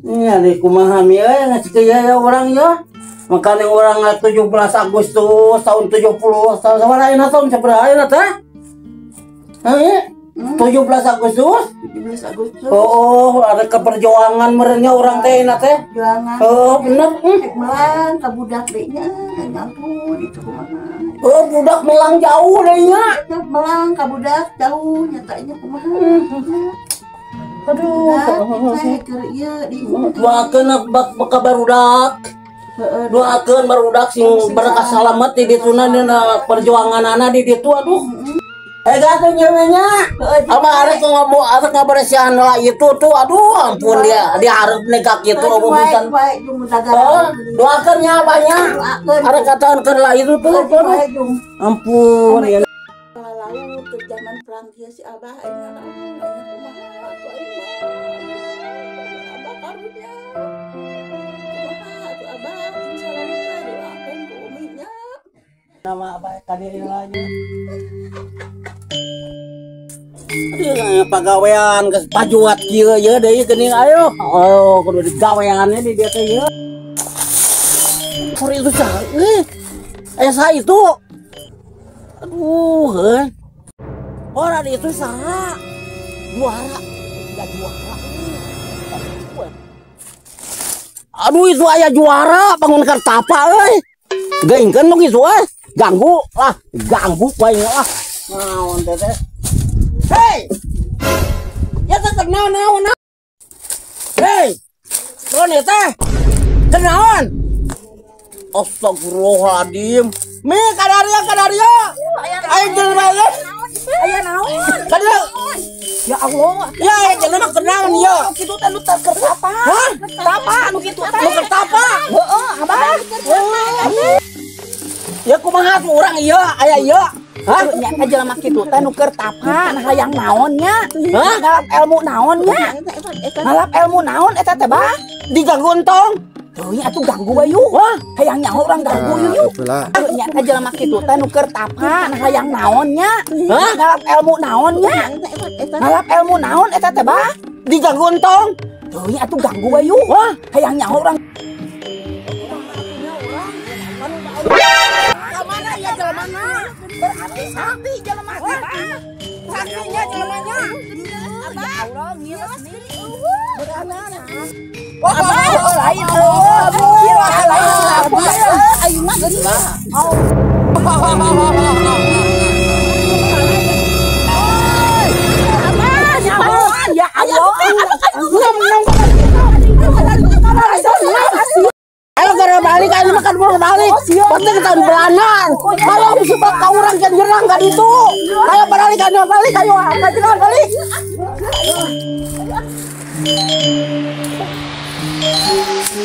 Ini ada kumaha mi euy ngasih ya orang ya. Makanya orang 17 Agustus tahun 70 tahun sabaraha ayeuna tahun sabaraha ayeuna teh? Heh, 17 Agustus? 17 Agustus. Oh, ada keperjuangan merenya orang teh ayeuna teh. Perjuangan. Oh, bener. Rek melang ka budak deui nya, ampun itu kumaha. Oh, budak melang jauh deui nya. Melang ka budak jauh nyatanya kumaha. Aduh, saya keur ieu di doakeun bak ka barudak. Heeh, doakeun barudak sing berkah salamet di dituna dina perjuanganana di ditu aduh. Eh gatuh nyewenya. Apa arek ngobo arek ngaberesihan lah itu tuh aduh ampun dia dia harus nekak gitu Baik, bukan. Baik, jung Oh, doakeun nya abahnya. Doakeun. Arek katakan lah itu tuh aduh. Baik, jung. Ampun ya. Laut ke zaman perang dia si abah aing ngalamun aing kumaha atuh aing mah. Abah karunya. Kumaha atuh abah cing salamet teh doakeun ku umi nya. Nama abah tadi lagi. Aduh, pagawean geus pajuat kieu ye deui geuning ayo. Oh, kudu digawean di dieu teh ye. Kur itu sah. Eh, saha itu? Aduh, heuh. Orang itu saha? Juara. Ya juara. Aduh, itu aya juara bangun kartapa euy. Geungkeun nu kitu euy. Ganggu lah, ganggu wae lah. Naon teh teh? Hei! Ya teh kenal naon naon. Hei! Naon ieu teh? Kenaon? Astagfirullahaladzim. Mi kadaria kadaria. Ayo jelema ieu. Aya naon? Kadaria. Ya Allah. Ya aya jelema kenaon ieu. Kitu teh nu teh keur tapa. Hah? Tapa nu kitu teh. Nu keur tapa? Heeh, abah. Ya kumaha tuh urang ieu aya ieu. Hah? Nya jelema kitu teh nu keur tapa nah hayang naon nya? Hah? Ngalap ilmu naon nya? Ngalap ilmu naon eta teh, Bah? Diganggu entong. Tuh nya atuh ganggu we yuk. Wah, hayang nyaho urang ganggu yuk yuk. Itulah. Nya jelema kitu teh nu keur tapa nah hayang naon nya? Hah? Ngalap ilmu naon nya? Ngalap ilmu naon eta teh, Bah? Diganggu entong. Tuh nya atuh ganggu we yuk. Wah, hayang nyaho urang. Mana ya jelemana? Berarti sakti jelema teh, Bah. Saktinya jelemanya. Ya Allah, ngiles nih. Wah, Abah, lain eueuh. Ieu lain abah. Aing mah geuning. Abah, nyahoan ya Allah. Ayo gara balik, ayo makan buah balik. Penting tahun belanan. Kalau bisa bakal orang kan jerang kan itu. Ayo balik, ayo balik, ayo balik, balik.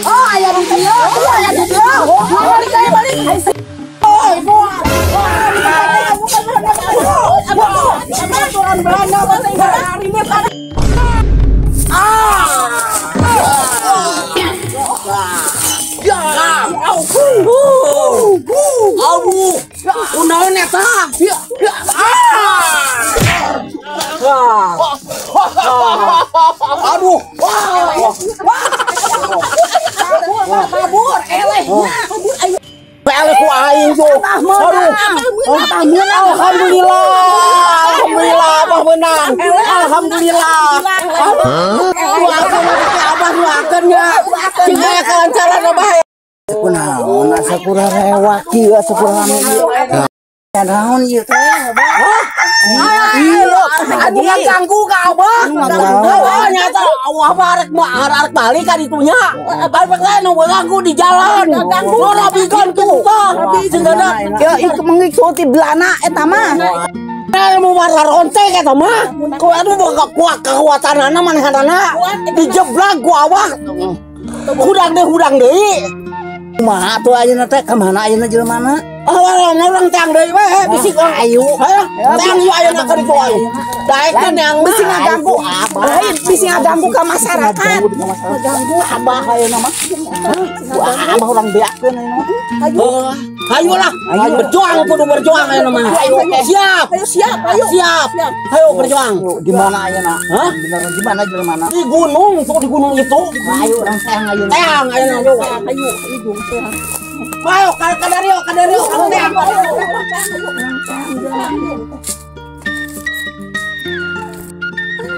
Oh, ayah di dia, oh, ayah di dia. Balik, ayo balik. Oh, ibu. Aturan Belanda hari ini. Ah. Ya, aduh, unaon eta? Aduh, Kabur, eleh. Kabur ayo. Eleh ku aing tuh. Aduh, alhamdulillah, alhamdulillah abah menang. Alhamdulillah. Doakeun abah doakeun ya. Sing aya kelancaran abah. Kunaon asa kurang rewak kieu asa kurang rame ieu. Ya naon ieu teh, Abah? Iya, aduh ngaganggu ka abah. Oh, nyata abah arek arek balik ka ditunya. Balik teh nu ganggu di jalan. Ganggu rabikan kitu tah. Ya ieu mengikuti Belanda eta mah. Ilmu warna ronce eta mah. Ku aduh boga kuat kekuatanana manehanana dijeblak ku abah. Hudang deui. Kumaha atuh ayeuna teh ka mana ayeuna jelemana? Oh, orang teang deui we, bisi ayu. Ayo, teang yuk ayeuna ka ditu ayo. Daekeun yang bisi ngaganggu. Lain bisi ngaganggu ka masyarakat. Ngaganggu abah ayeuna mah. Abah urang beakeun ayeuna mah. Ayo. Ayo lah, berjuang kudu berjuang ayo mah. Ayo. Siap. Ayo siap, ayo. Siap. Ayo berjuang. Di mana ayeuna? Hah? Di mana di mana? Di gunung, tuh di gunung itu. Ayo urang teang ayeuna. Teang ayo ayo. Ayo, ayo teang. Ayo kadario, kadario, teang.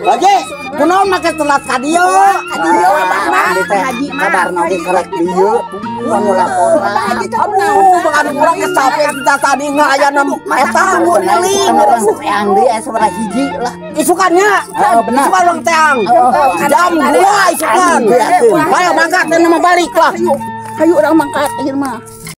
Baje, kunaon make telat ka dieu? Ka dieu abah mah. Haji mah. Kabarna ge kerek dieu. Anu laporan. Aduh, bang anu kurang kecapean kita tadi ngayana eta nguling. Urang teang deui aya sabaraha hiji lah. Isukannya, benar. Isukan urang teang. Jam 2 isukan. Ayo mangkat teh nama balik lah. Ayo, ayo urang mangkat ayeuna mah.